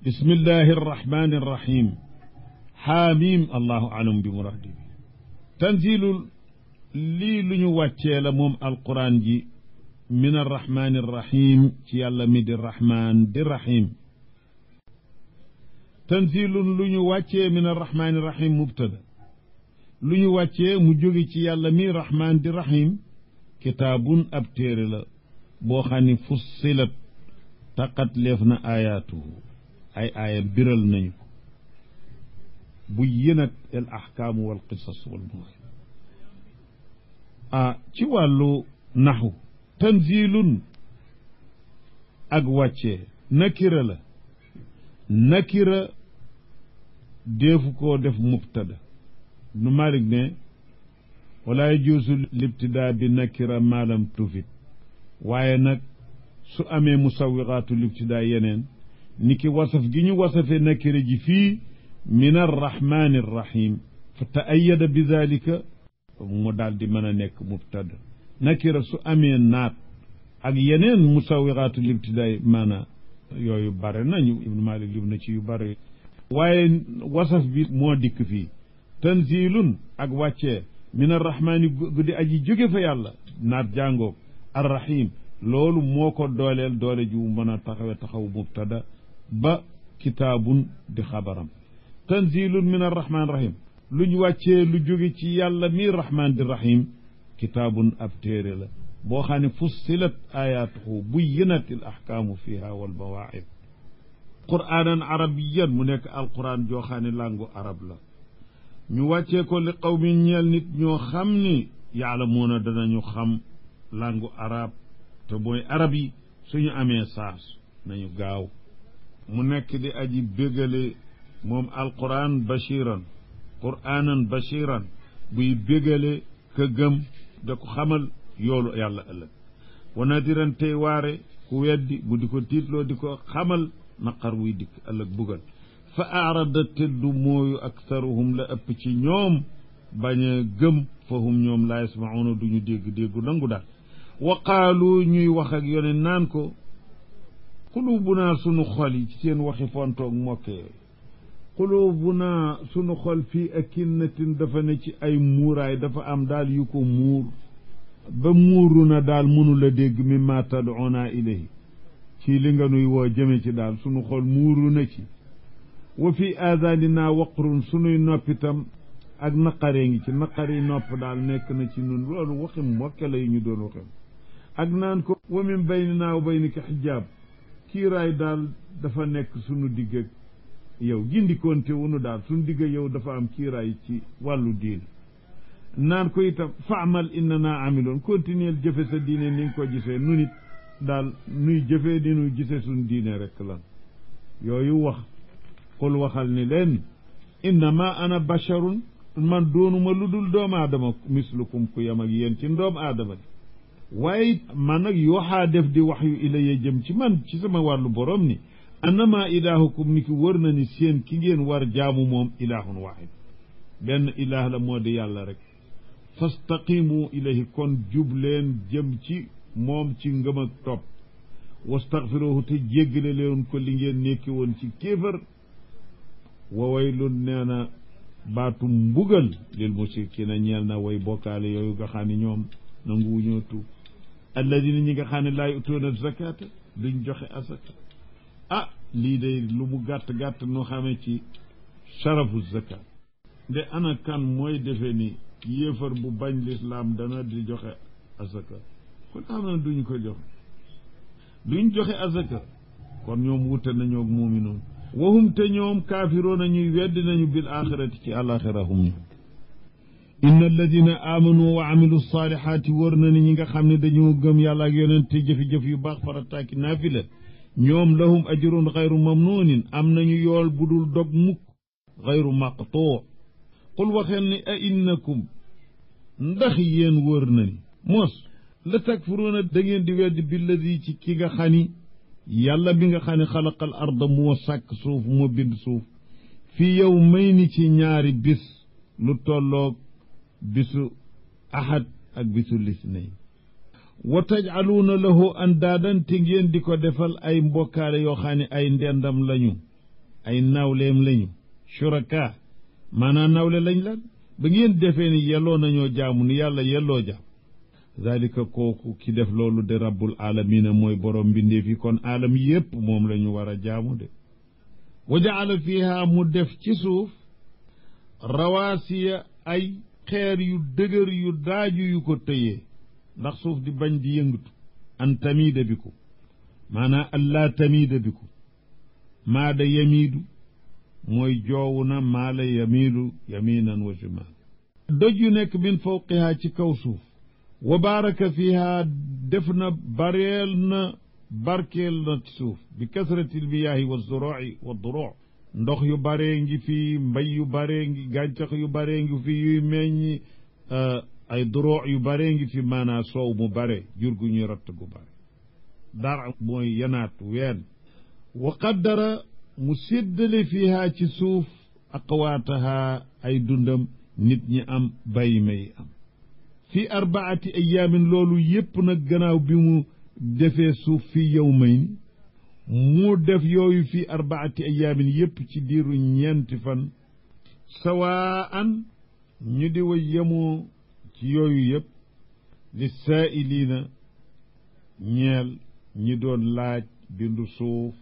bismillahi arrahmani irrahim xaamim allahu alam bi muradi bi tanzilul lii lu ñu wàccee la moom alquran ji min arrahmani irrahim ci yàlla mi di rahman di rahim tanzilun lu ñu wàccee min arrahmani irrahim mubtada lu ñu wàccee mu jóge ci yàlla mi rahman di rahim kitaabun ab téere la boo xam ne fussilat taqat leef na ayaatuhu ay aaya biral nañu ko buyyinat al ahkaamu wal qisas wal mawa'id ci wàllu naxu tanzilun ak wàccee nakira la nakira deefu koo def mubtada nu Malik ne wala yajuusu libtidaa bi nakira maalam tufit waaye nag su amee musawiqaatu libtidaa yeneen ni ki wasaf gi ñu wasafe nakira ji fii min arrahmani irrahim fa ta'ayyada bi dalika mu daal di mën a nekk mubtada nakira su amee naat ak yeneen musawiqaatu libtidaa maana yooyu bare nañu Ibnu Malik lim na ci yu bare waaye wasaf bi moo dikk fii tanzilun ak wàccee min arrahmani guddi aji jóge fa yàlla naat jàngoog arrahim loolu moo ko dooleel doole ju mën a taxaw mubtada ba kitaabun di xabaram tanzilun min arrahman rahim lu ñu wàccee lu jóge ci yàlla mi rahman di rahim kitaabun ab téere la boo xam ne fussilat ayatuhu buyyinat al ahkaamu fiha wal mawaa'id qur'aanan arabiyan mu nekk alquran joo xam ne langu arab la ñu wàccee ko li qawmi ñeel nit ñoo xam ni yaalamuuna danañu xam langu arab te mooy arab yi suñu amee saas nañu gaaw mu nekk di aji bégale moom alquran bashiran qur'aanan bashiran buy bégale ka gëm da ko xamal yoolu yàlla ëllëg wa nadiran tey waare ku weddi bu di ko tiitloo di ko xamal naqar wuy dikk ëllëg bugal fa arada teddu mooyu aktaruhum la ëpp ci ñoom bañ a gëm fa hum ñoom laa yasmauna duñu déggu nangu daal wa qaalu ñuy wax ak yone naan ko qulubuna sunu xol yi ci seen waxi fontoog mokke yooyu qulubuna sunu xol fii akinnatin dafa ne ci ay muuraay dafa am daal yu ko muur ba muuru na daal mënu la dégg mimma tad'una ilayhi ci li nga nuy woo jëme ci daal sunu xol muuru na ci wa fi aadaanina waqrun sunuy noppitam ak naqaree ngi ci naqari nopp daal nekk na ci nun loolu waxi mokke la yu ñu doon waxem ak naan ko wa min baynina wa baynika xijaab kiiraay daal dafa nekk sunu digg ak yow gindikoonte wunu daal sunu digg ak yow dafa am kiiraay ci wàllu diine naan ko itam faamal innana amiloon continuer jëfe sa diine ni nga ko gisee nu nit daal nuy jëfee ni nuy gisee sunu diine rek lan yooyu wax qul waxal ni leen innama ana basharun man doonuma lu dul doomu aadama mislukum ku yam ak yéen ci doomu aadama bi waaye man nag yooxaa def di wax yu ilaya jëm ci man ci sama wàllu borom ni annama ilahukum ni ki wër na ni seen ki ngeen war jaamu moom ilahun wahid benn ilaah la moo di yàlla rek fastaqimu ilayhi kon jub leen jëm ci moom ci ngëm ak topp wastaghfiruhu te jéggale leen ko li ngeen nekki woon ci kéefër wa waylun nee na baatu mbugal lil mushrikina ñeel na way bokkaale yooyu nga xam ne ñoom nangu wuñoo tuub alladina ñi nga xam ne laa yutuuna zakata duñ joxe asaka lii day lu mu gàtt noo xamee ci sharafu zakat nde ana kan mooy defe ni yéefar bu bañ lislaam dana di joxe asaka kon xam na duñ ko joxe asaka kon ñoom wute nañoo ak muuminoon wahum te ñoom kaafiroona ñuy weddi nañu bil axirati ci àlaxira hum ñu inna alladina amanu wa amilu saalihaati wër na ni ñi nga xam ne dañoo gëm yàlla ak yonent te jëfi-jëf yu baax farataaki naafila ñoom lahum ajrun xayru mamnuunin am nañu yool bu dul dog mukk xayru maqtuu qul waxeen ni a innakum ndax yéen wër na ni mos la takfuruuna da ngeen di weddi billadi ci ki nga xani yàlla bi nga xam ne xalaqal arda moo sàkk suuf moo bind suuf fii yawmayni ci ñaari bis lu tolloog bisu ahad ak bisu lisnayn wa taj'aluuna lahu andaadan te ngeen di ko defal ay mbokkaale yoo xam ne ay ndendam lañu ay nawleem lañu shuraka maanaam nawle lañ lan ba ngeen defee ni yelloo nañoo jaamu ni yàlla yelloo jaam zalika kooku ki def loolu de rabbul alamina mooy borom mbindeef yi kon alam yépp moom la ñu war a jaamu de wa jaala fiha mu def ci suuf rawaasiya ay xeer yu dëgër yu daaju yu ko tëyee ndax suuf di bañ di yëngatu an tamida bikum maanaam allah tamida bikum maada yamiidu mooy joowu na maala yamiidu yaminan wa shimal doj yu nekk min fawqiha ci kaw suuf wa baraka fiha def na barkeel na ci suuf bi kasratil miyaahi wa zuruu'i wa duruu ndox yu baree ngi fi mbay yu baree ngi gàncax yu baree ngi fi yuy meññ ay duruu yu baree ngi fi maanaa soow mu bare jur gu ñuy ratt gu bare dar mooy yanaat ween wa qaddara mu séddale fiha ci suuf aqwaataha ay dundam nit ñi am bay may am fi arbaati ayaamin loolu yépp nag gannaaw bi mu defee suuf fi yawmayn mu def yooyu fi arbaati ayaamin yépp ci diiru ñeenti fan sawaan ñu di wa yemoo ci yooyu yépp li saa'iliina ñeel ñi doon laaj bindu suuf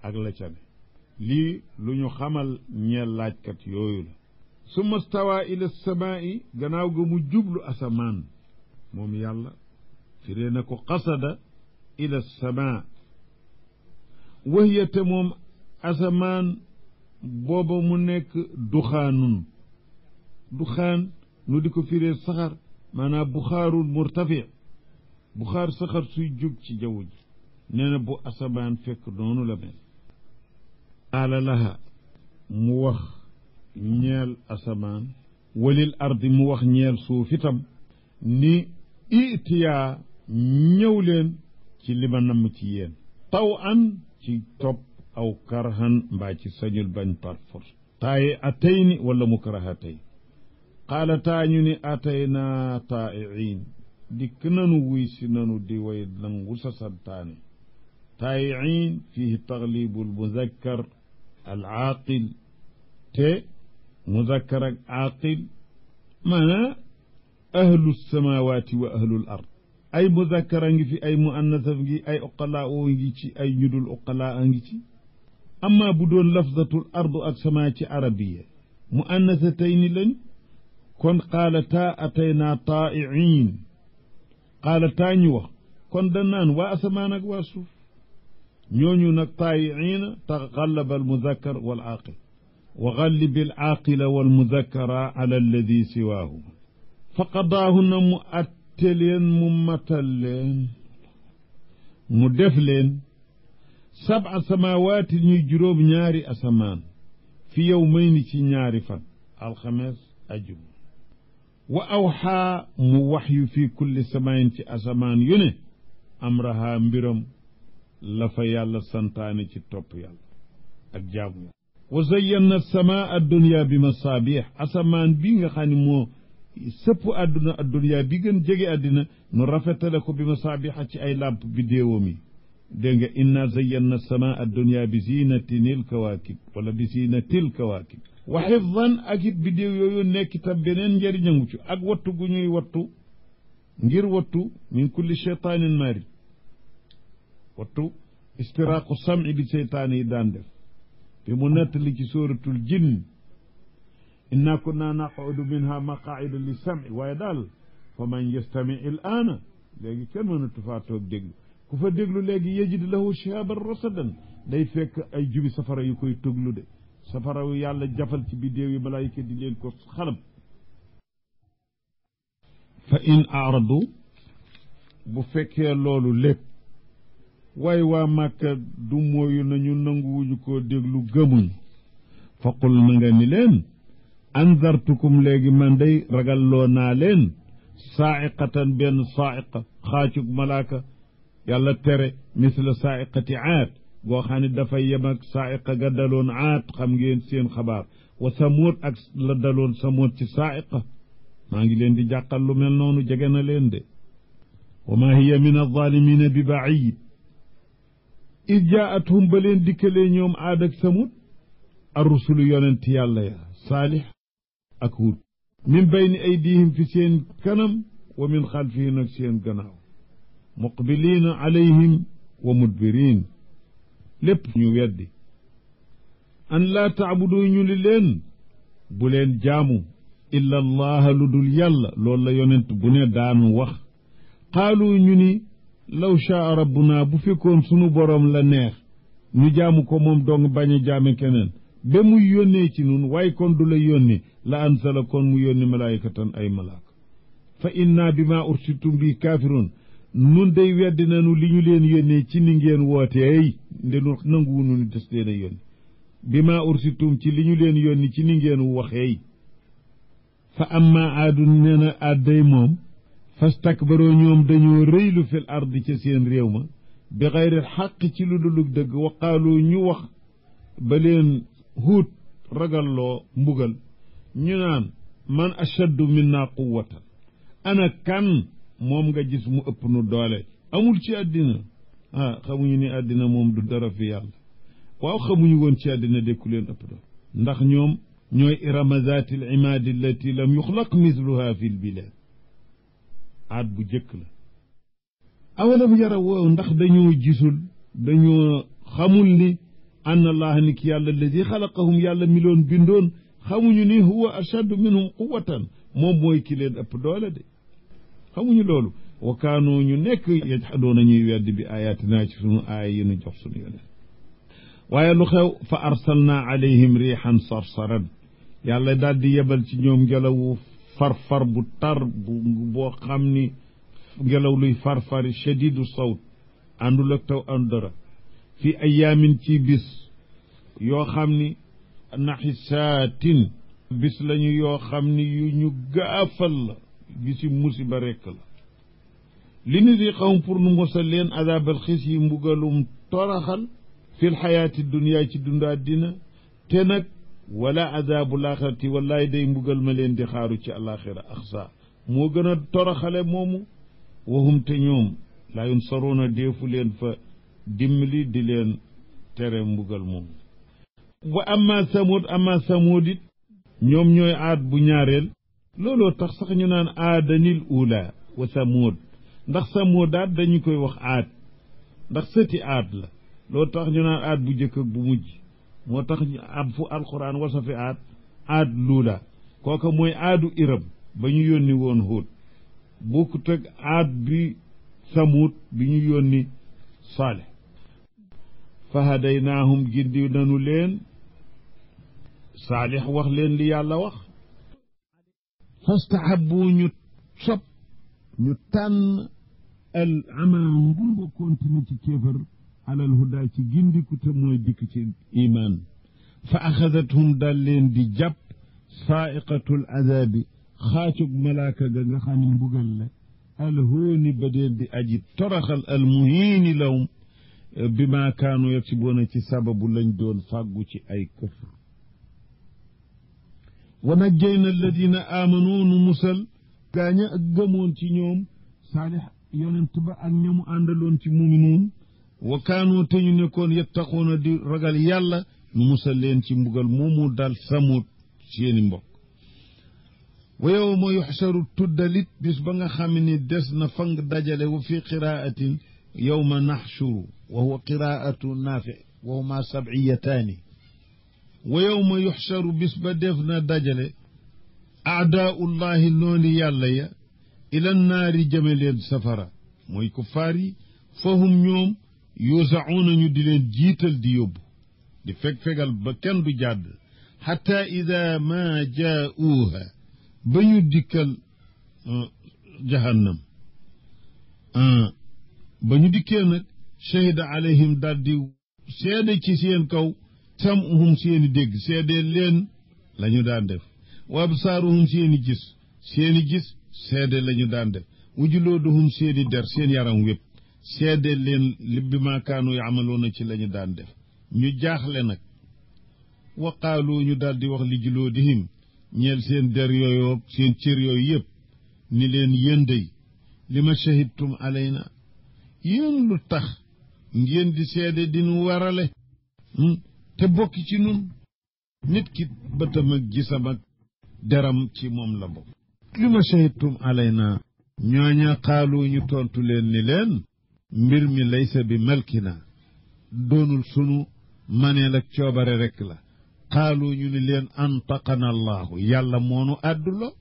ak la ca ne lii lu ñu xamal ñeel laajkat yooyu la summa stawa ila samaa'i gannaaw ga mu jublu asamaan moom yàlla firee na ko qasada ila samaa wahiyate moom asamaan booba mu nekk duxaanun duxaan nu di ko firee saxar maanaam buxaarun murtafi buxaar saxar suy jóg ci jaww ji nee na bu asamaan fekk noonu la mel qaala laha mu wax ñeel asamaan walil ardi mu wax ñeel suuf itam ni itiyaa ñëw leen ci li ma namm ci yéen taw an ci topp aw karhan mbaa ci sañul bañ par force taaye atayni wala mukrahatay qaala taa ñu ni ataynaa taa'iin dikk nanu wuy si nanu di way nangu sa santaane taa'iin fihi taglibu almuzakkar al aaqil te muzakkar ak aaqil maanaa ahlu samawati wa ahlu l ard ay muzakkar a ngi fi ay muannas a ngi ay uqalaa oo ngi ci ay ñudul uqalaa a ngi ci amma bu doon lafzatul ardu ak sama ci arabiya muannasatayni lañ kon qaalataa ataynaa taa'iin qaalataa ñu wax kon da naan waa asamaan ak waa suuf ñooñu nag taa'iina taxallaba al muzakkar wal aaqil wa gallib al aaqila wal muzakkara ala alladi siwaahuma fa qadaahunna mu atte leen mu matal leen mu def leen sab'a samaawaati ñuy juróom ñaari asamaan fi yawmayni ci ñaari fan alxames ajuma wa awxaa mu waxyu fi kulli samaayin ci asamaan yu ne amraha mbiram la fa yàlla santaane ci topp yàlla ak jaamu yàlla wa zayyanna samaa addunya bi masaabiix asamaan bi nga xam ne moo sëpp àdduna addunya bi gën jege àddina nu rafetale ko bi masaabiixa ci ay làmp bi déewam yi dégg nga inna zayyanna samaa addunya bi zinatinil kawaakib wala bi zinatil kawaakib wa xifdan ak it bidéew yooyu nekk itam beneen njëriñangu ci ak wattu gu ñuy wattu ngir wattu min kulli cheytaanin marid wattu istiraaqu sam'i bi seytaan yi daan def te mu nettali ci sóoratul jinn inna kunna naqudu minha maqaida li sam'i waaye daal fa man yastami il aana léegi kenn mënatu faa toog déglu ku fa déglu léegi yajid lahu shihaban rasadan day fekk ay jubi safara yu koy tuglu de safara yu yàlla jafal ci biddéew yi malaayika di leen ko xalab fa in aradu bu fekkee loolu lépp waaye waa Màkka du mooyu nañu nanguwuñu koo déglu gëmuñ fa qul na nga ni leen anzartukum léegi man day ragalloo naa leen saaiqatan benn saaiqa xaacug malaaka yàlla tere misla saaiqati aad goo xam ne dafay yem ak saaiqa ga daloon aad xam ngeen seen xabaar wa samuud ak la daloon samuud ci saaiqa maa ngi leen di jàqal lu mel noonu jege na leen de wa maa hiya min alzalimina bi baid id jaathum ba leen dikkalee ñoom aad ak samud arrusulu yonent yàlla ya saalix ak huud min bayni aydihim fi seen kanam wa min xalfihim ak seen gannaaw muqbiliina alayhim wa mudbiriin lépp ñu weddi an laa taabudu ñu li leen bu leen jaamu illa allaha lu dul yàlla loolu la yonent bu ne daan wax qaalu ñu ni law shaa rabbuna bu fekkoon sunu boroom la neex ñu jaamu ko moom dong bañ a jaame keneen ba muy yónnee ci nun waaye kon du la yónni la ansala kon mu yónni malaayikatan ay malaaka fa inna bi ma ursitum bi kaafiroon nun day weddi nanu li ñu leen yónnee ci ni ngeen wooteey ndenu nanguwunu ni des leen a yónni bi ma ursitum ci li ñu leen yónni ci ni ngeen waxeey fa amma aadun nee na aadday moom fastakbaroo ñoom dañoo rëylu fil ardi ca seen réew ma bi xayri xaq ci lu dulug dëgg wa qaalu ñu wax ba leen huut ragalloo mbugal ñu naan man ashaddu minna quwwatan ana kan moom nga gis mu ëpp nu doole amul ci àddina xamuñu ni àddina moom du dara fi yàlla waaw xamuñu woon ci àddina dékku leen ëpp doole ndax ñoom ñooy irama zaati l imaadi allati lam yuxlaq misluha fi l bilad aat bu jëkk la awalam yara woow ndax dañoo gisul dañoo xamul ni ann allaha ni ki yàlla alladi xalaqahum yàlla mi loon bindoon xamuñu ni huwa ashaddu minhum quwwatan moom mooy ki leen ëpp doole de xamuñu loolu wa kaanoo ñu nekk yajhadoona ñuy weddi bi ayatina ci sunu aaya yi nu jox sunu yoneen waaye lu xew fa arsalna alayhim riixan sarsaran yàlla daal di yebal ci ñoom ngelawu farfar bu tar boo xam ni ngelaw luy farfari shadidu sawt àndul ak taw àndara fi ayaamin ci bis yoo xam ni naxisaatin bis lañu yoo xam ni yu ñu gaafal la bisi musiba rekk la li ni di xawm pour nu mosal leen adaabal xis yi mbugalum toraxal fil xayaati dunya ci dundaa dina te nag wala adaabu laaxirati wallaay day mbugal ma leen di xaaru ci alaxira axsa moo gën a toraxale moomu waxum te ñoom laa yunsaruuna deefu leen fa dimbali di leen tere mbugal moomu wa amma samud it ñoom ñooy aad bu ñaareel looloo tax sax ñu naan aadanil ula wa samud ndax samudaat dañu koy wax aad ndax sëti aad la loolu tax ñu naan aad bu jëkk ak bu mujj moo tax ab fu alquran wasafi aad luula kooka mooy aadu iram ba ñu yónni woon Huud bokkut ak aad bi samut bi ñu yónni Saalih fa hadaynaahum gindi nanu leen Saalih wax leen li yàlla wax fastahabu ñu sob ñu tànn al ama ngumba continue ci kéefër alal huda ci gindiku te mooy dikk ci iman fa axadathum dal leen di jàpp saaiqatul adabi xaacug malaaka ga nga xam ne mbugal la alhooni ba deen di aji toraxal almuhiini lawum bi ma kaanu yaksibuuna ci sababu lañ doon fàggu ci ay këfr wa najjayna alladina aamanu nu musal gaaña ak gëmoon ci ñoom Saalih yonent ba ak ñamu àndaloon ci muminuun wa kaanoo te ñu nekkoon yettaquuna di ragal yàlla nu musal leen ci mbugal moomu dal samut seeni mbokk wa yawma yuxsaru tuddalit bis ba nga xam ni des na fang dajale wa fi qiraatin yawma naxshuru wa huwa qiraatu naafi wa huma sab'iyataani wa yawma yuxsaru bis ba def na dajale aadaaullahi nooni yàlla ya ila naari jëme leen safara mooy kuffaar yi fahum ñoom yuusacuuna ñu di leen jiital di yóbbu di feg-fegal ba kenn du jàdd xataa ida ma jaauuha ba ñu dikkal jahannam ba ñu dikkee nag shahida alayhim daal di seede ci seen kaw samuhum seeni dégg seede leen la ñu daan def wa absaaruhum seeni gis seede la ñu daan def wujulooduhum seeni der seen yaram wépp seede leen li bi ma kaanu yaamaloona ci la ñu daan def ñu jaaxle nag wa qaalu ñu daal di wax li juloodihim ñeel seen der yooyu seen cër yooyu yëpp ni leen yéen dey li ma shahidtum alayna yéen lu tax ngeen di seede di nu warale te bokki ci nun nit ki bëtam ak gisam ak deram ci moom la bokk li ma shahidtum alayna ñooña xaalu ñu tontu leen ni leen mbir mi laysa bi malkina doonul sunu maneel ak coobare rek la xaalu ñu ni leen antaqana allahu yàlla moonu àdduloo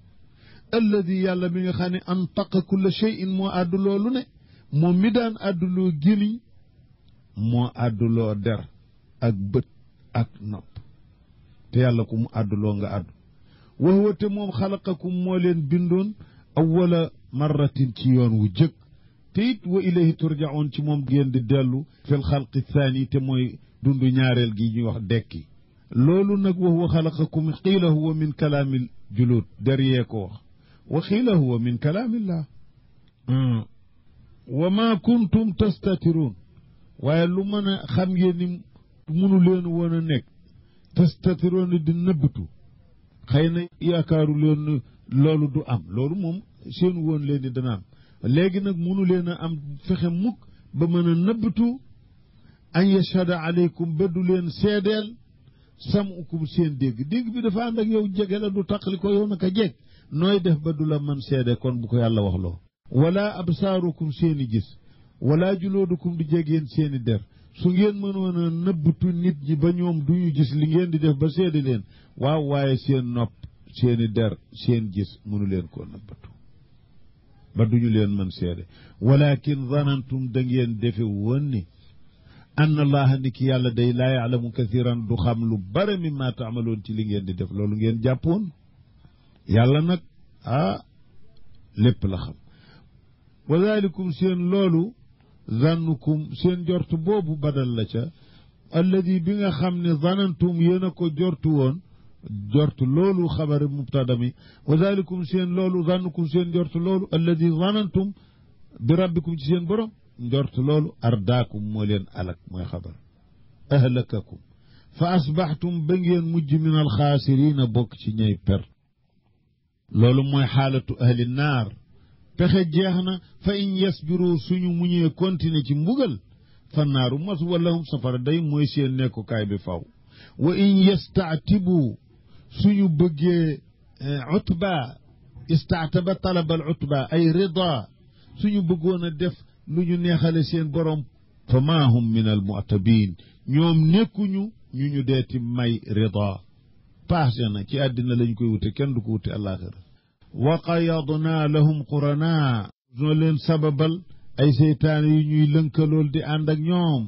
alladi yàlla mi nga xam ne antaqa kulla shay'in moo àdduloo lu ne moom mi daan àdduloo gémmiñ moo àdduloo der ak bët ak nopp te yàlla ku mu àdduloo nga àddu wa huwa te moom xalaqakum moo leen bindoon awwala marratin ci yoon wu jëkk te it wa ilayhi turjaun ci moom ngeen di dellu fil xalqi thani te mooy dundu ñaareel gi ñuy wax dekki loolu nag wa huwa xalaqakum qiila huwa min kalaamil juluud der yee ko wax wa qiila huwa min kalaamillah wa ma kuntum tastatiruun waaye lu mën a xam ngeen ni munu leen woon a nekk tastatiroon di nëbbatu xëy na yaakaaru leen loolu du am loolu moom seen woon leen ni dana am léegi nag munu leen a am fexe mukk ba mën a nëbbatu an yashhada aleykum ba du leen seedeel samukum seen dégg bi dafa ànd ak yow jege la du taqali ko yow naka jeg nooy def ba du la mën seede kon bu ko yàlla wax loo wala absaarukum seeni gis wala juloodukum di jegeen seeni der su ngeen mënoon a nëbbatu nit ñi ba ñoom duñu gis li ngeen di def ba seede leen waaw waaye seen nopp seeni der seen gis mënu leen koo nëbbatu ba duñu leen mën seede walakin zanantum da ngeen defe woon ni anna allaha ni ki yàlla day laa yaalamu kathiran du xam lu bare mimma taamaloon ci li ngeen di def loolu ngeen jàppoon yàlla nag lépp la xam wa dalikum seen loolu zannukum seen jortu boobu badal la ca alladi bi nga xam ne zanantum yéen a ko jortu woon jortu loolu xabari mubtada mi wa dalikum seen loolu zannukum seen jortu loolu alladi zanantum bi rabbikum ci seen borom njort loolu ardaakum moo leen alak mooy xabar ahlakakum fa asbaxtum ba ngeen mujj min alxaasirina bokk ci ñay perte loolu mooy xaalatu ahli naar pexe jeex na fa in yasbiru suñu muñee continuer ci mbugal fa naaru maswa lahum safara day mooy seen nekkukaay bi faw wa in yastaatibu suñu bëggee utba istaataba talabal utba ay rida suñu bëggoon a def lu ñu neexale seen borom fa maa hum min al mu'tabin ñoom nekkuñu ñu deeti may rida passé na ci àddina lañ koy wute kenn du ko wute àllaaxira wa qayadna lahum qurana ñoo leen sababal ay seytaane yu ñuy lënkalool di ànd ak ñoom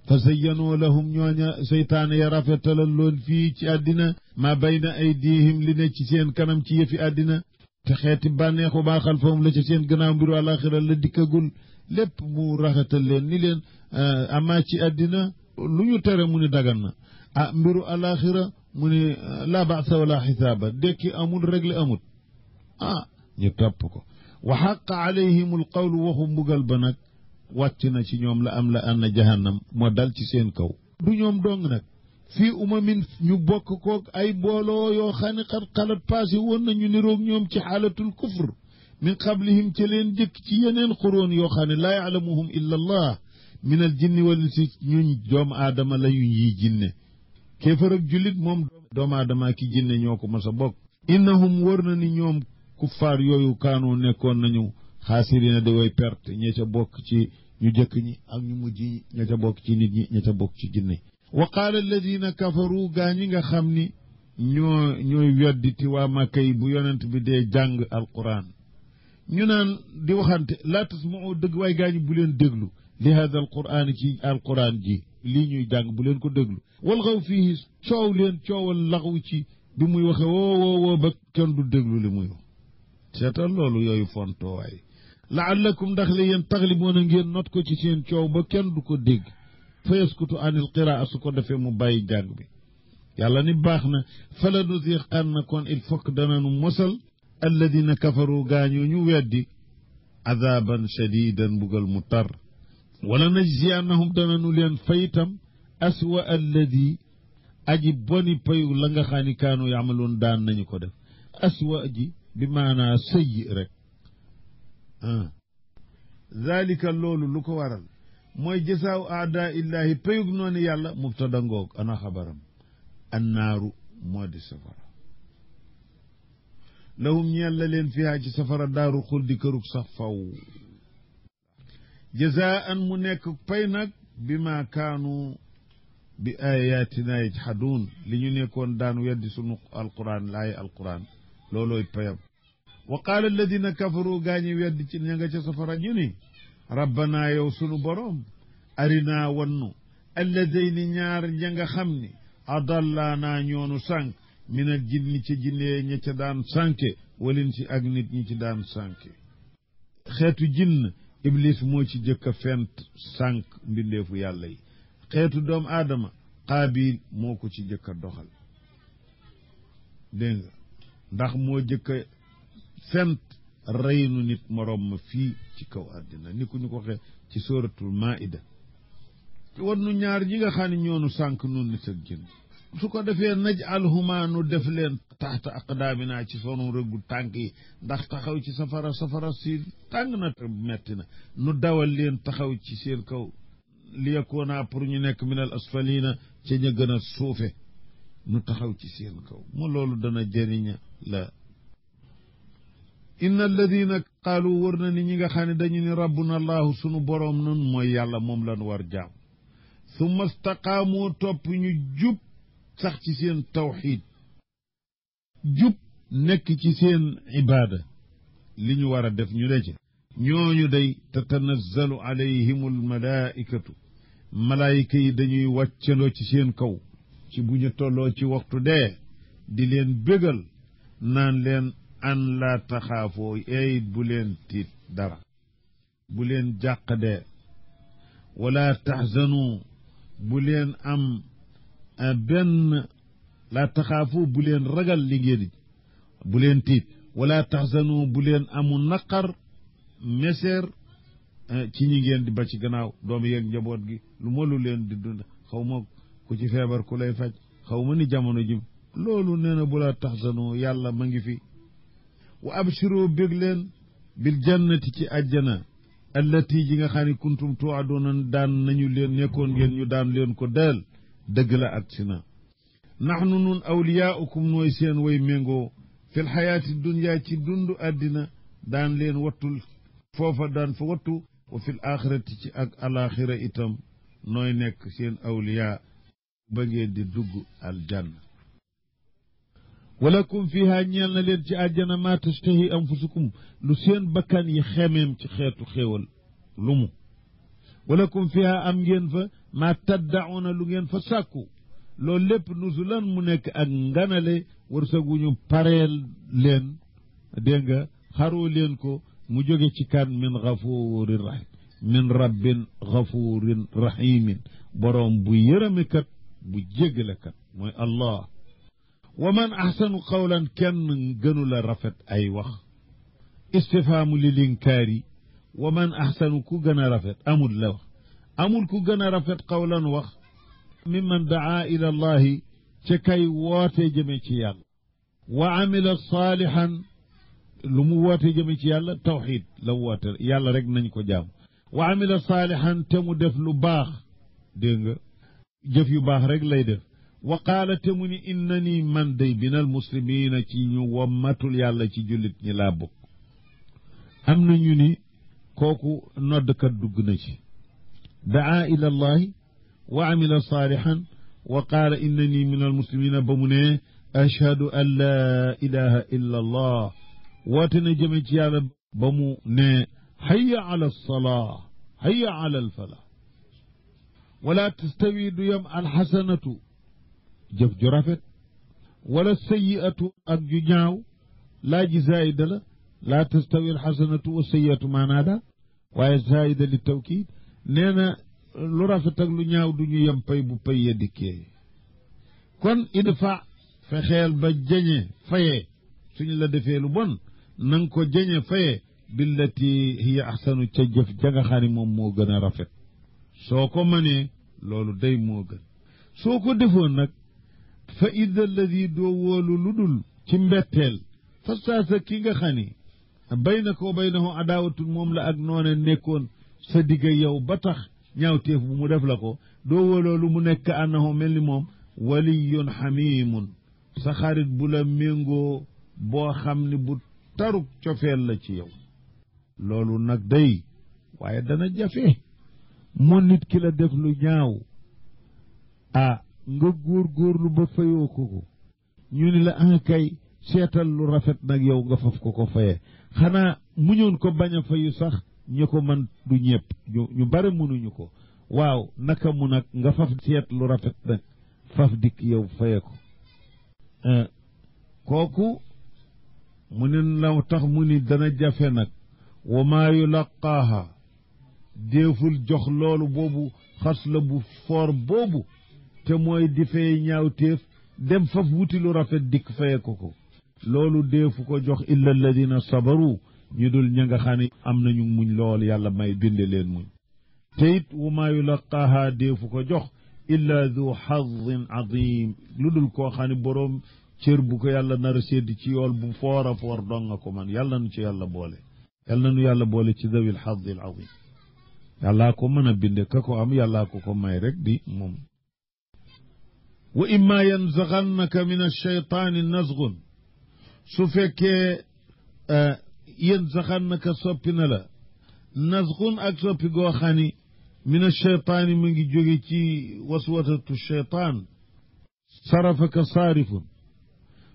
fa zayyanoo lahum ñooña seytaane ya rafetalal loon fii ci àddina ma bayna aydihim li ne ci seen kanam ci yëfi àddina te xeeti bànneexu baa xalfahum la ci seen gannaaw mbiru àllaaxira la dikkagul lépp mu raxatal leen ni leen amaa ci àddina lu ñu tere mu ni dagan na mbiru àllaaxira mu ni laa baasa wala xisaaba dekki amul régle amut ñu topp ko wa xaqa alayhim al qawlu waxu mbugal ba nag wàcc na ci ñoom la am la anna jahannam moo dal ci seen kaw du ñoom dong nag fii umamin ñu bokk koog ay booloo yoo xam ne xat xalat passé woon na ñu niroog ñoom ci xaalatul kufr min qablihim ca leen jëkk ci yeneen xuróon yoo xam ne laa yaalamuhum illa allah min al jinni wal insi ñuñ doomu aadama la yuñ yi jinne kéefar ak jullit moom doomu aadama ki jinne ñoo ko mas a bokk innahum wër na ni ñoom kuffaar yooyu kaanoo nekkoon nañu xaasirina da way perte ña ca bokk ci ñu jëkk ñi ak ñu mujj ñi ña ca bokk ci nit ñi ña ca bokk ci jinne wa qaala alladina kafaru gaa ñi nga xam ni ñooy wedditi waa Màkka yi bu yonent bi dee jàng alquran ñu naan di waxante laa tasma'u dëgg waaye gaa ñi bu leen déglu li hada alquran ci alquran ji lii ñuy jàng bu leen ko déglu walxaw fii coow leen coowal laxu ci bi muy waxe woo ba kenn du déglu li muy wax seetal loolu yooyu fontoowaay laallakum ndax li yéen taxliboon a ngeen not ko ci seen coow ba kenn du ko dégg fa yaskutu anil qiraa su ko defee mu bàyyi jàng bi yàlla ni baax na fala nuziqanna kon il faut que dananu mosal alladina kafaru gaañoo ñu weddi adaban shadidan mbugal mu tar wala najziyannahum dananu leen fayitam aswa alladi aji boni payu la nga xam ni kaanu yaamaloon daan nañu ko def aswa ji bi maanaa sëyi rek zalika loolu lu ko waral mooy jasaaw aada illahi payug noonu yàlla mubtada ngoog ana xabaram annaaru moo di safara lahum ñeel la leen fiha ci safara daaru xuldi kërug sax faw jazaan mu nekk pay nag bi ma kaanu bi ayatina yajhaduun li ñu nekkoon daan weddi sunu alquran laay alquran loolooy payam wa qaala alladina kafaru gaañi weddi ci ña nga ca safara ñu ni rabbana yow sunu boroom arinaa wannu alladayni ñaar ña nga xam ni adallaanaa ñoonu sànq minal jinni ci jinnee ña ca daan sànke walin ci ak nit ñi ci daan sànke xeetu jinn iblis moo ci jëkk a fent sànq mbindeefu yàlla yi xeetu doomu aadama qaabil moo ko ci jëkk a doxal dégg nga ndax moo jëkk a fent reynu nit moroom ma fii ci kaw àddina ni ku ñu ko waxee ci suratul maida wan nu ñaar ñi nga xam ne ñoonu sànq nun nit ak jinn su ko defee najalhuma nu def leen taxta aqdaamina ci sonu rëggu tànk yi ndax taxaw ci safara si tàng na te metti na nu dawal leen taxaw ci seen kaw li yakoona pour ñu nekk minal asfalina ca ña gën a suufe nu taxaw ci seen kaw mu loolu dana jëriña la inna alladina qaalu wër na ni ñi nga xam ne dañu ni rabbuna allahu sunu boroom nun mooy yàlla moom lan war jaam summa staqaamu topp ñu jub sax ci seen tawxiid jub nekk ci seen ibaada li ñu war a def ñu ne ci ñooñu day tatanazzalu alayhim almalaikatu malaayika yi dañuy wàccandoo ci seen kaw ci bu ñu tolloo ci waxtu dee di leen bégal naan leen an laa taxaafoo eeyit bu leen tiit dara bu leen jàq dee wala taxzanu bu leen am benn laa taxaafoo bu leen ragal li ngeen bu leen tiit wala taxzanu bu leen amu naqar meseer ci ñi ngeen di ba ci gannaaw doom yeeg njaboot gi lu ma lu leen di dund xaw ma ku ci feebar ku lay faj xaw ma ni jamono ji loolu nee na bu la taxzanu yàlla ma ngi fi wa abshiru bég leen bil jannati ci àjjana allati ji nga xam ne kuntum tuwadoona daan nañu leen nekkoon ngeen ñu daan leen ko deel dëgg la ak si na naxnu nun awliyaaukum nooy seen way méngoo fil xayaati dunya ci dundu àddina daan leen wattul foofa daan fa wattu wa fil axirati ci ak alaxira itam nooy nekk seen awliya ba ngeen di dugg aljanna walakum fiha ñeel na leen ci àjjana ma tastahi anfusukum lu seen bakkan yi xemeem ci xeetu xéewal lu mu walakum fiha am ngeen fa ma taddauna lu ngeen fa sàkku loolu lépp nuzulan mu nekk ak nganale wërsëguñu pareel leen dégg nga xaroo leen ko mu jóge ci kan min gafurin rahim min rabbin gafurin rahimin boroom bu yërëmekat bu jéggalekat mooy allah wa man axsanu qawlan kenn gënu la rafet ay wax istifhaamu lil inkaari wa man axsanu ku gën a rafet amul la wax amul ku gën a rafet qawlan wax mimman daa ila allahi ca kay woote jëme ci yàlla wa amila saalihan lu mu woote jëme ci yàlla tawxiid la woote yàlla rek nañ ko jaam wa amila saalihan te mu def lu baax dégg nga jëf yu baax rek lay def wa qaala te mu ni innani man day minal muslimiina ci ñu wommatul yàlla ci jullit ñi laa bokk am na ñu ni kooku noddkat dugg na ci daa ila allahi wa amila saalihan wa qaala innani minal muslimiina ba mu ne ashhadu an laa ilaha illa allah woote na jëme ci yàlla ba mu ne hayya ala alsalaa hayya ala alfalaa wala tastawi du yam alxasanatu jëf ju rafet wala sayiatu ak ju ñaaw laa ji zaida la laa tastawi alxasanatu wa sayiatu maanaa daal waaye zaida li tawkiid nee na lu rafet ak lu ñaaw du ñu yem pay bu pay ya dikkee kon idfa fexeel ba jañe fayee suñu la defee lu bon nanga ko jañe fayee billati hiya ahsanu ca jëf ja nga xam ne moom moo gën a rafet soo ko mënee loolu day moo gën soo ko defoon nag fa ida alladi doo wóolu lu dul ci mbetteel fa saasa ki nga xam ni baynaka wa baynahu adaawatun moom la ak noone nekkoon sa digga yow ba tax ñaawteef bu mu def la ko doo wóoloo lu mu nekk annahu mel ni moom waliyun xamimun sa xarit bu la méngoo boo xam ni bu taruk cofeel la ci yow loolu nag day waaye dana jafe moo nit ki la def lu ñaaw nga góor-góorlu ba fayoo ko ñu ni la kay seetal lu rafet nag yow nga faf ko faye xanaa muñoon ko bañ a fayu sax ñu ko man du ñëpp ñu bare mënuñu ko waaw naka mu nag nga faf seet lu rafet nag faf dikk yow faye ko kooku mu ne la tax mu ni dana jafe nag wa maa yulaqaaha déeful jox loolu boobu xas la bu foor boobu te mooy di fay ñaawteef dem faf wuti lu rafet dikk faye ko loolu déefu ko jox illa alladina sabaru ñu dul ña nga xam ne am nañu muñ lool yàlla may binde leen muñ te it wa maa yulaqaaha déefu ko jox illa du xadin adim lu dul koo xam ne boroom cër bu ko yàlla nar a sédd ci yool bu foor a foor dong nga ko man yàlla nu ci yàlla boole yàlla nu yàlla boole ci dawil xadi al adim yàllaa ko mën a binde ka ko am yàllaa ko may rek di moom wa imma yanzaghannaka min alcheytaani nazgun su fekkee yanzaghannaka soppi na la nazgun ak soppi goo xam ni min alcheytaani mu ngi jóge ci waswasatu cheytaan sarafaka saarifun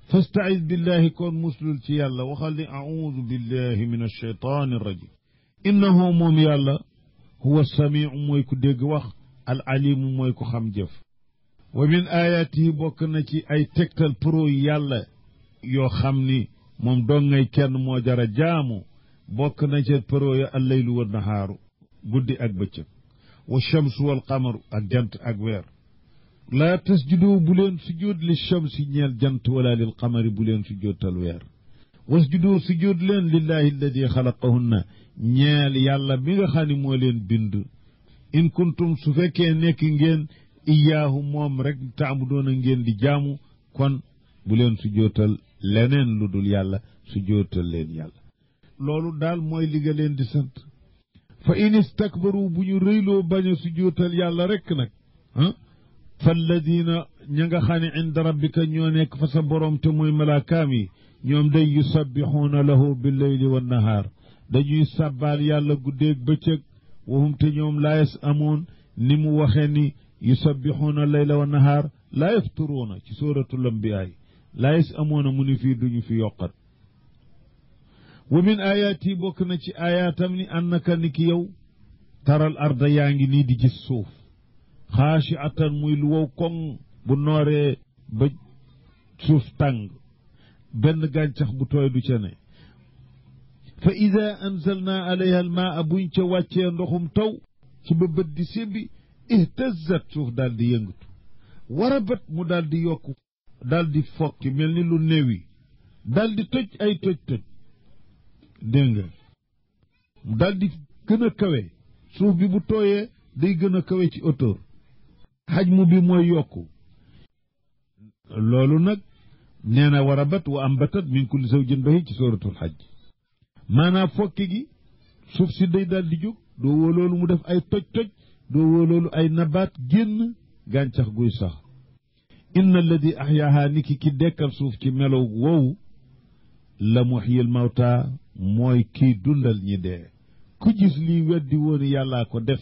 fastaiz billahi kon muslul ci yàlla waxal ni audu billahi min alcheytaani arrajim innahu moom yàlla huwa samiu mooy ku dégg wax al alimu mooy ku xam jëf wa min ayaatihi bokk na ci ay tegtal pro yàlla yoo xam ni moom dong ngay kenn moo jara jaamu bokk na ci pro ya allaylu wa nahaaru guddi ak bëccëg wa shamsu wal qamaru ak jant ak weer laa tasjudu bu leen sujjóot li shamsi ñeel jant wala lil qamari bu leen sujjóotal weer wasjudu sujjóot leen lillahi alladi xalaqahunna ñeel yàlla mi nga xam ne moo leen bind in kuntum su fekkee nekk ngeen iyaahu moom rek taabudoon a ngeen di jaamu kon bu leen sujjóotal leneen lu dul yàlla sujjóotal leen yàlla loolu daal mooy li nga leen di sant fa in istakbaru bu ñu rëyloo bañ a sujjóotal yàlla rek nag falladina ña nga xam ne inda rabbika ñoo nekk fa sa borom te mooy malaakaam yi ñoom day yusabbixuuna lahu billeyli wa nahaar dañuy sàbbaal yàlla guddeeg bëccëg wahum te ñoom laa yas amoon ni mu waxee ni yusabbixuuna layla wa nahaar laa yafturuuna ci suratul ambiyaa laa yas amoona mu ni fii duñu fi yokkat wa min ayaati bokk na ci ayaatam ni annaka ni ki yow taral arda yaa ngi nii di gis suuf xaashi atan muy lu wow koŋ bu nooree ba suuf tàng benn gàncax bu tooy du ca ne fa ida anzalna alayha almaa buñ ca wàccee ndoxum taw ci ba bët di sébbi ihtazat suuf daal di yëngatu warabat mu daal di yokku daal di fokki mel ni lu néewi daal di toj ay toj dégg nga mu daal di gën a kawe suuf bi bu tooyee day gën a kawe ci hauteur xajmu bi mooy yokku loolu nag nee na warabat wa ambatat min kulli zawjin bahij ci suratul xaj maanaam fokki gi suuf si day daal di jóg doo woo loolu mu def ay toj doo woo loolu ay nabaat génn gàncax guy sax inna alladi axyaaha niki ki dekkal suuf ci melow woowu la muxyil mawta mooy kii dundal ñi dee ku gis lii weddi woon yàllaa ko def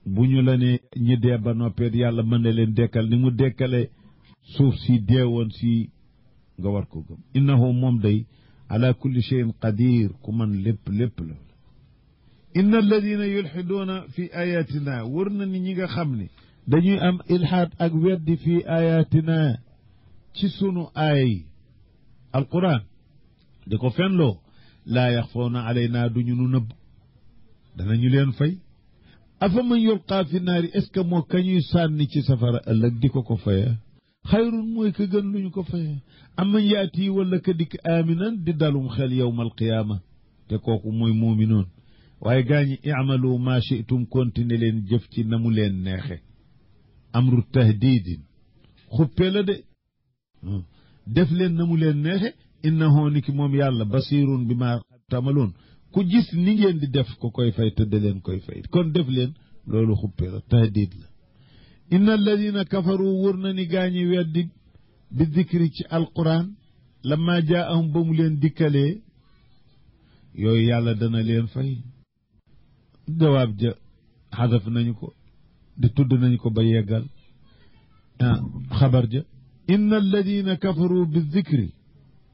bu ñu la ne ñi dee ba noppeet yàlla mën na leen dekkal ni mu dekkale suuf si deewoon si nga war ko gëm innahu moom day ala kulli cheyin qadir ku man lépp la inna alladina yulxiduuna fi ayatina wër na ni ñi nga xam ne dañuy am ilhaad ak weddi fi ayatina ci sunu aay alquran di ko fenloo laa yaxfawna alayna duñu nu nëbb danañu leen fay afa man yulqaa fi naari est ce que moo kañuy sànni ci safara ëllëg di ko faya xayrun mooy ka gën luñu ko faya aman yaati wala ka dikk aminan di dalum xel yowma alqiyaama te kooku mooy muuminoon waaye gaañi i'malu ma shi'tum continuer leen jëf ci na mu leen neexe amru tahdidin xuppe la de def leen na mu leen neexe innahu ni ki moom yàlla basirun bi ma tamaloon ku gis ni ngeen di def ko koy fay tëdd leen koy fay kon def leen loolu xuppe la tahdid la inna alladina kafaru wër na ni gaañi weddi bi dikri ci alquran lamma jaahum ba mu leen dikkalee yooyu yàlla dana leen fay jawaab ja xadaf nañu ko di tudd nañu ko ba yeggal xabar ja inna alladina kafaru bi dikri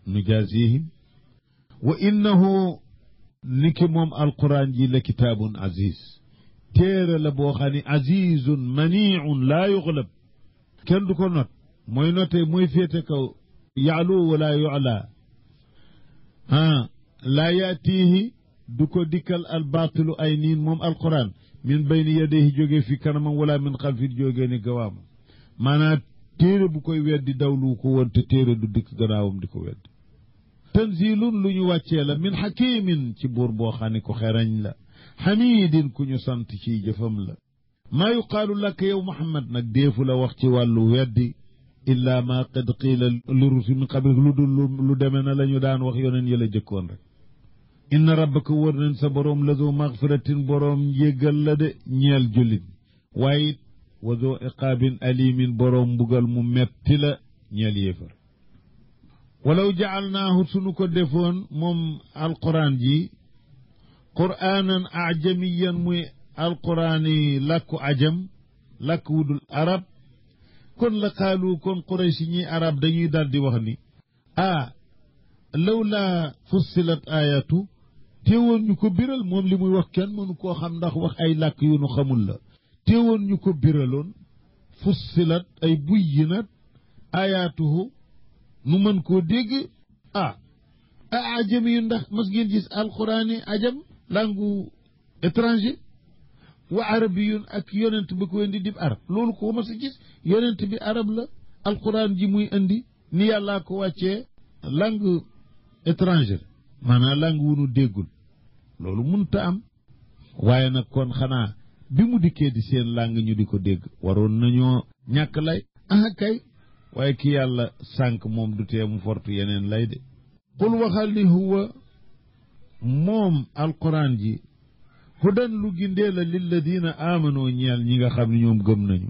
nujaasihim wa innahu niki moom alquran ji la kitaabun aziz téere la boo xam ne azizun maniun laa yuxlab kenn du ko not mooy note mooy féete kaw yaalu wala yucla laa yaatiihi du ko dikkal albaatilu ay niin moom alquran min bayni yadayhi jógee fi kanamam wala min xalfi jógee ni gawaamam maanaam téere bu koy weddi dawlu ko woon te téere du dikk gannaawam di ko weddi tanzilun lu ñu wàccee la min xakimin ci buur boo xam ne ko xerañ la xamidin ku ñu sant ci jëfam la maa yuqaalu laka yow Muhammad nag deefu la wax ci wàllu weddi illa ma qad qiila li rusul min qablik lu dul lu demee na la ñu daan wax yoneen yëla jëkkoon rek inna rabbaka wër nañ sa boroom la zoo maxfiratin boroom njéggal la de ñeel jullit waaye it wa zoo iqaabin alimin boroom mbugal mu metti la ñeel yéefar walaw jacalnaahu sunu ko defoon moom alquran ji qur'aanan ajamiyan muy alquraani làkku ajam làkk wudul arab kon la qaalu kon quraysh ñi arab dañuy daal di wax ni law laa fussilat ayatu teewoon ñu ko biral moom li muy wax kenn mënu koo xam ndax wax ay làkk yu nu xamul la teewoon ñu ko biraloon fussilat ay buyyinat ayatuhu nu mën koo dégg ajami yu ndax mas ngeen gis alquraani ajam langue étranger wa arabiyun ak yonent ba ko indi dib arab loolu ko mas a gis yonent bi arab la alquran ji muy indi ni yàllaa ko wàccee langue étrangère maanaam langue wu nu déggul loolu munta am waaye nag kon xanaa bi mu dikkee di seen langue ñu di ko dégg waroon nañoo ñàkk lay kay waaye ki yàlla sànq moom du tee mu fortu yeneen lay de qul waxal ni huwa moom alquran ji hudan lu gindee la lilladina amanoo ñeel ñi nga xam ne ñoom gëm nañu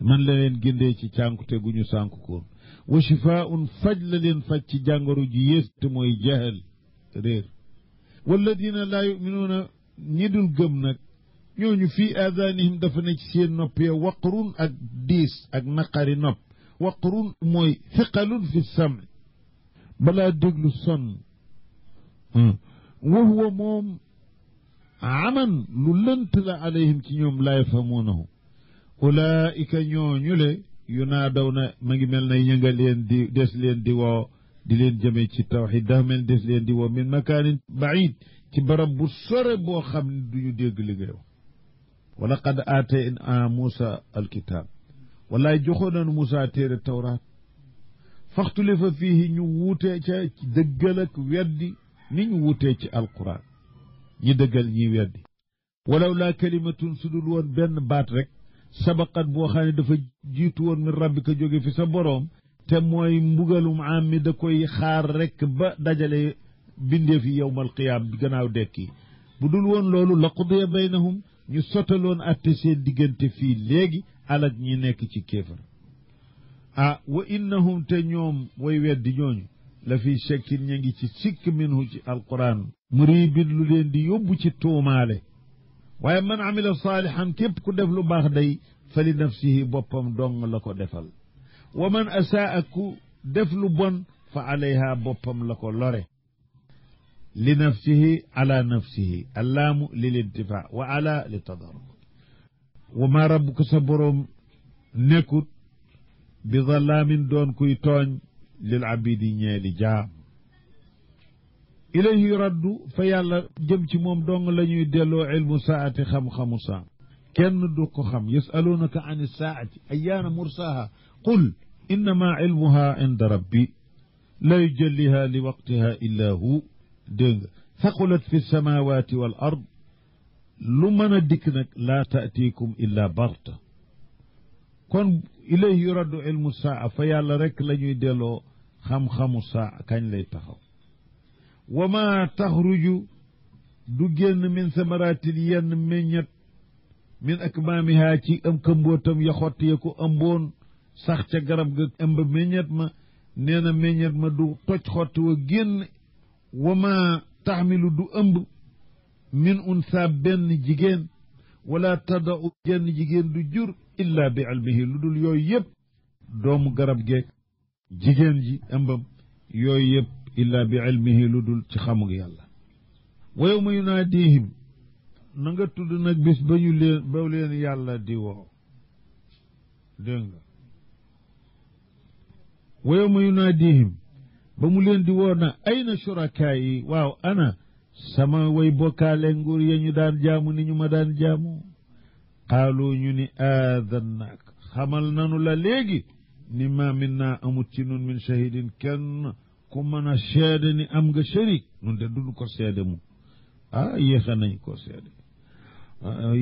man la leen gindee ci cànkute gu ñu sànku koon wa shifaun faj la leen faj ci jàngoro ji yées te mooy jahal réer walladina laa yuminuuna ñi dul gëm nag ñooñu fii aadanihim dafa ne ci seen nopp ya waqrun ak diis ak naqari nopp waqrun mooy thiqalun fi sami balaa déglu sonn wa huwa moom aman lu lënt la alayhim ci ñoom laa yafhamuunahu ulaika ñooñu le yu naa daw na ma ngi mel na ña nga leen di des leen di woo di leen jëme ci tawxid dafa mel des leen di woo min makaanin baid ci barab bu sore boo xam ne duñu dégg li ngay wax wa laqad aatayna Muusa alkitaab wallaay joxoon nañu Muusa téere tawraat faxtulifa fiihi ñu wuutee ca ci dëggal ak weddi ni ñu wuutee ci alquran ñi dëggal ñi weddi walaw laa kalimatun sudul woon benn baat rek sabaqat boo xam ne dafa jiitu woon min rabbika jóge fi sa boroom te mooy mbugalum am mi da koy xaar rek ba dajale bindee fi yowmal qiyaam gannaaw dekki bu dul woon loolu la qudiya baynahum ñu sotaloon atte seen diggante fii léegi alak ñi nekk ci kéefar wa innahum te ñoom way weddi ñooñu la fi shakkin ña ngi ci sikk minhu ci alquran muribin lu leen di yóbbu ci tuumaale waaye man amila saalihan képp ku def lu baax day fa li nafsihi boppam dong la ko defal wa man asaa ku def lu bon fa alayha boppam la ko lore li nafsihi ala nafsihi allaamu lil intifaa wa ala li tadarruk wa ma rabbuka sa boroom nekkut bi zalaamin doon kuy tooñ lil abidi ñeeli jaam ilayhi raddu fa yàlla jëm ci moom dong la ñuy delloo ilmu saati xam-xamu saa kenn du ko xam yasalunaka an saati ayaana mursaaha qul innama ilmuha inda rabbi la yujalliha li waqtiha illa hu dégg nga thaqulat fi samawati wal ard lu mën a dikk nag laa taatikum illa barta kon ilayhi yuraddu ilmu saa fa yàlla rek la ñuy delloo xam-xamu saa kañ lay taxaw wa ma taxruju du génn min samaratil yenn meññet min akmaamiha ci am këmbootam ya xotti ya ko ëmboon sax ca garab ga ëmb meññet ma nee na meññet ma du toj xotti wa génn wa ma taxmilu du ëmb min unsa benn jigéen wala tadau jenn jigéen du jur illa bi ilmihi lu dul yooyu yëpp doomu garab geeg jigéen ji ëmbam yooyu yëpp illa bi ilmihi lu dul ci xamug yàlla wa yawma yunaadihim na nga tudd nag bis ba ñu leen ba leen yàlla di woo dégg nga wa yawma yunaadihim ba mu leen di woo na ayna shurakaa yi waaw ana sama way bokkaale nguur ya ñu daan jaamu ni ñu ma daan jaamu qaalu ñu ni aadannaak xamal nanu la léegi ni ma min naa amut ci nun min shahidin kenn ku mën a seede ni am nga sharik nun de duñu ko seede mu yéexa nañ ko seede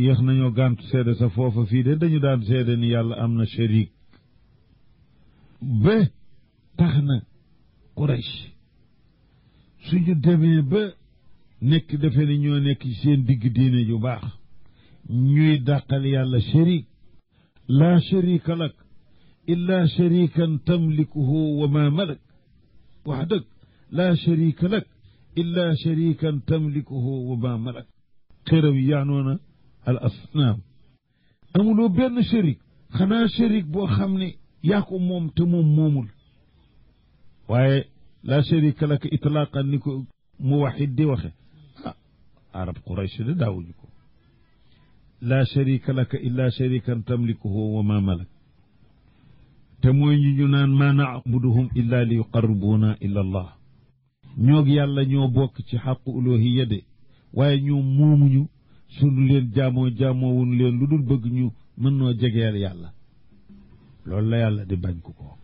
yéex nañoo gàntu seede sa foofa fii de dañu daan seede ni yàlla am na sharik ba tax na Quraysh suñu demee ba nekk defe ni ñoo nekk ci seen digg diine ju baax ñuy dàqal yàlla sharik laa sharika lak illa sharikan tamlikuhu wa ma malak wax dëgg laa sharika lak illa sharikan tamlikuhu wa ma malak xëram yaanoona al asnaam amuloo benn sharik xanaa sharik boo xam ne yaa ko moom te moom moomul waaye laa sharika lak itlaqan ni ko muwaxid di waxe arab Quraysh de daawuñu ko laa sharika laka illa sharikan tamlikuhu wa ma malak te mooy ñu naan ma na'buduhum illa li yuqarribuna ila allah ñoog yàlla ñoo bokk ci xaqu uluhiyya de waaye ñoom moomuñu sunu leen jaamoowuñu leen lu dul bëgg ñu mën noo jegeel yàlla loolu la yàlla di bañ ko ko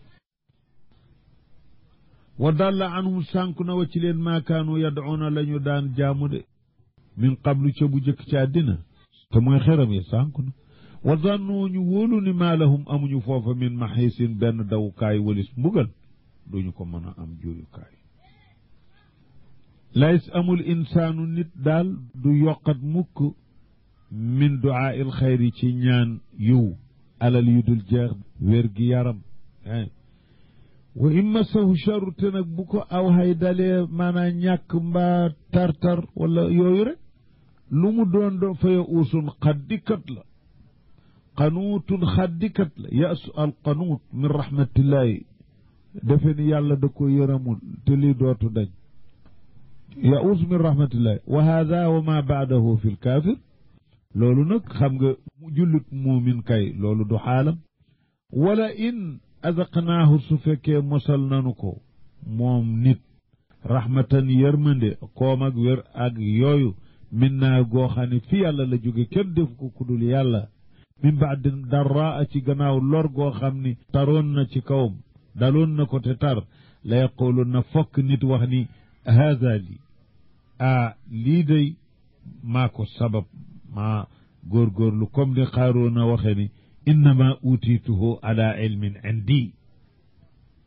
wa dalla anhum sànku na wa ci leen maakaanu yad'una la ñu daan jaamu de min qablu ca bu jëkk ci àddina te mooy xeram yi sànku na wa zannu ñu wóolu ni maa lahum amuñu foofa min maxisin benn dawukaay walis mbugal duñu ko mën a am jooyukaay lays amul insaanu nit daal du yokkat mukk min duaa il xayri ci ñaan yiw alal yu dul jeex wér gi yaram wa in massahu charru te nag bu ko aw hay dalee maanaa ñàkk mbaa tartar wala yooyu rek lu mu doon fa ya uusun xaddikat la qanuutun xaddikat la yasu al qanuut min rahmatillahi defe ni yàlla da ko yëramul te lii dootu dañ yaus min rahmatillahi wa hada wa ma baadahu fi lkaafir loolu nag xam nga mu jullit muumin kay loolu du xaalam wala in azaqnaahu su fekkee mosal nanu ko moom nit rahmatan yërmande koom ak wér ak yooyu min naa goo xam ne fi yàlla la jóge kenn def ko kudul yàlla min baadi darraa ci gannaaw lor goo xam ni taroon na ci kawam daloon na ko te tar la yaqulu na fokk nit wax ni haada li lii day maa ko sabab maa góorgóorlu comme ni Qaaruuna waxe ni innama utiituhu ala ilmin indi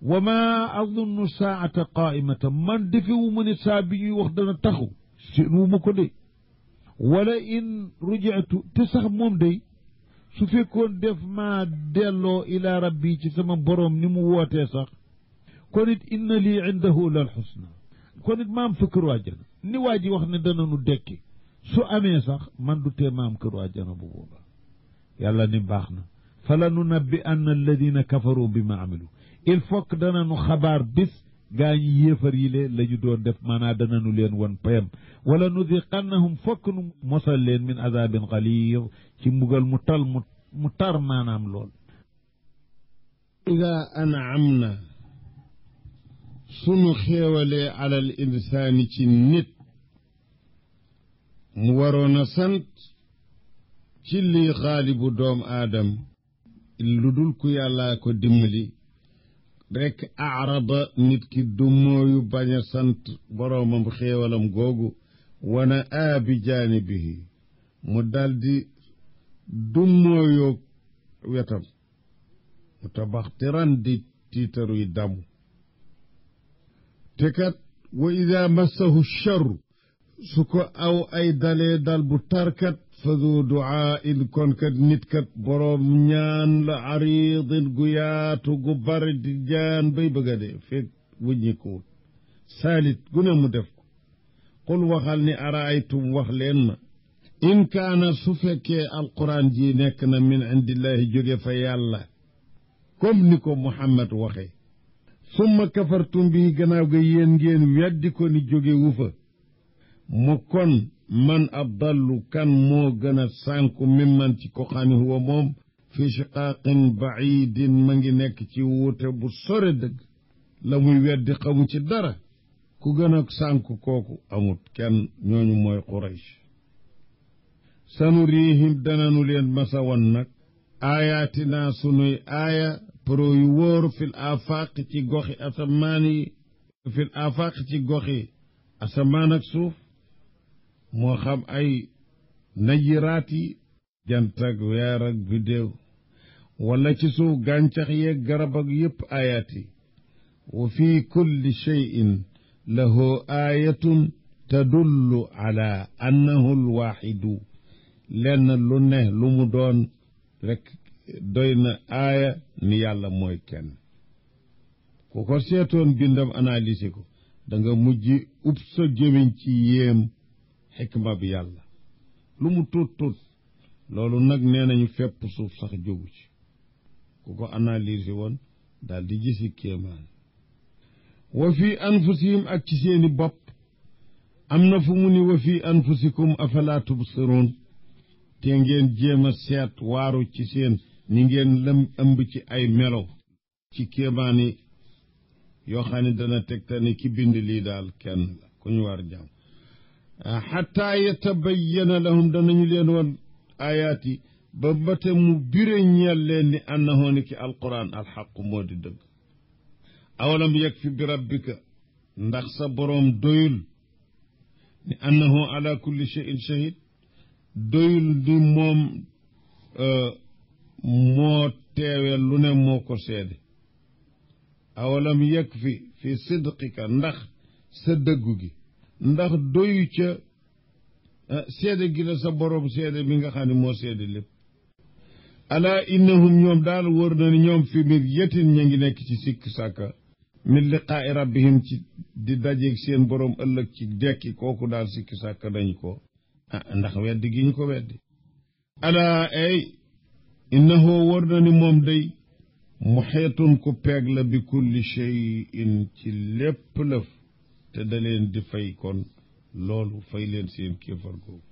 wa ma azunnu saata qaimatan man defewu ma ne saa bi ñuy wax dana taxu séenu ma ko de wala in rujitu te sax moom day su fekkoon def maa delloo ila rabbi ci sama boroom ni mu wootee sax kon it inna lii indahu lal xusna kon it maam fa këru àjjana ni waa ji wax ne dana nu dekki su amee sax man du tee maam këru àjjana bu booba yàlla ni baax na fala nunabbi anna alladina kafaru bi ma amilu il faut que dana nu xabaar bis gaa ñi yéefar yi le la ñu doon def maanaa dana nu leen won payam wala nudiqannahum fokk nu mosal leen min azabin xaliir ci mbugal mu tal mu tar maanaam lool ida an'amna sunu xéewalee alal insaani ci nit mu waroon a sant ci lii xaalibu doom aadam lu dul ku yàllaa ko dimbali rekk arada nit ki du mooyu bañ a sant boroomam xéewalam googu wana aabi jaanibihi mu daldi du mooyoog wetam mu tabaxtiran di tiitaruy damu te kat wa ida massahu charru su ko aw ay dalee dal bu tarkat fa du duaa in kon kat nit kat boroom ñaan la aridin gu yaatu gu bari di jaan bay bëgga dee fekk wuññikuwut saalit gu ne mu def ko qul waxal ni araaytum wax leen ma in kaana su fekkee alquran ji nekk na min indillahi jóge fa yàlla comme ni ko Muhammad waxee summa kafartum bi gannaaw ga yéen ngeen weddi ko ni jóge wu fa mu kon man abdallu kan moo gën a sànku mimman ci ko xam ne huwa moom fi shiqaaqin baidin ma ngi nekk ci wuute bu sore dëgg la muy weddi xamu ci dara ku gën a sànku kooku amut kenn ñooñu mooy Quraysh sanurihim dananu leen masa won nag aayaatina sunuy aaya pro yu wóor fil afaq ci goxi asamaan yi fil afaq ci goxi asamaan ak suuf moo xam ay najiraat yi jant ak weer ak bidéew wala ci suuf gàncax yeeg garab ak yépp aayaat yi wa fi kulli cheyin lahu aayatun tadullu ala annahu alwaxidu lenn lu ne lu mu doon rek doy na aaya ni yàlla mooy kenn ku ko seetoon bindam analyse ko da nga mujj ub sa gémmiñ ci yéem xikma bi yàlla lu mu tuut tuut loolu nag nee nañu fépp suuf sax jógu ci ku ko analyse woon daal di gisi kéemaan wa fi anfusihim ak ci seeni bopp am na fu mu ni wa fi anfusikum afala tubsiruun te ngeen jéem a seet waaru ci seen ni ngeen lëm ëmb ci ay melo ci kéemaani yoo xam ne dana tegta ne ki bind lii daal kenn la ku ñu war jàmm xataa yatabayyana lahum danañu leen woon ayaat yi ba mbate mu bire ñeel leen ni annahu ni ki alquran alxaqu moo di dëgg awalam yakfi bi rabbika ndax sa boroom doyul ni annahu ala kulli shay'in shahid doyul ni moom moo teewe lu ne moo ko seede awalam yakfi fi sidqika ndax sa dëggu gi ndax doyu ca seede gi la sa boroom seede mi nga xam ne moo seede lépp ala innahum ñoom daal wóor na ni ñoom fi mir yetin ña ngi nekk ci sikk sàkka min liqaa'i rabbihim ci di dajeeg seen boroom ëllëg ci dekki kooku daal sikk sàkka dañu ko ndax weddi gi ñu ko weddi ala ay innahu wóor na ni moom day muxiitun ku peeg la bi kulli shay'in ci lépp lëf te da leen di fay kon loolu fay leen seen kéefar googu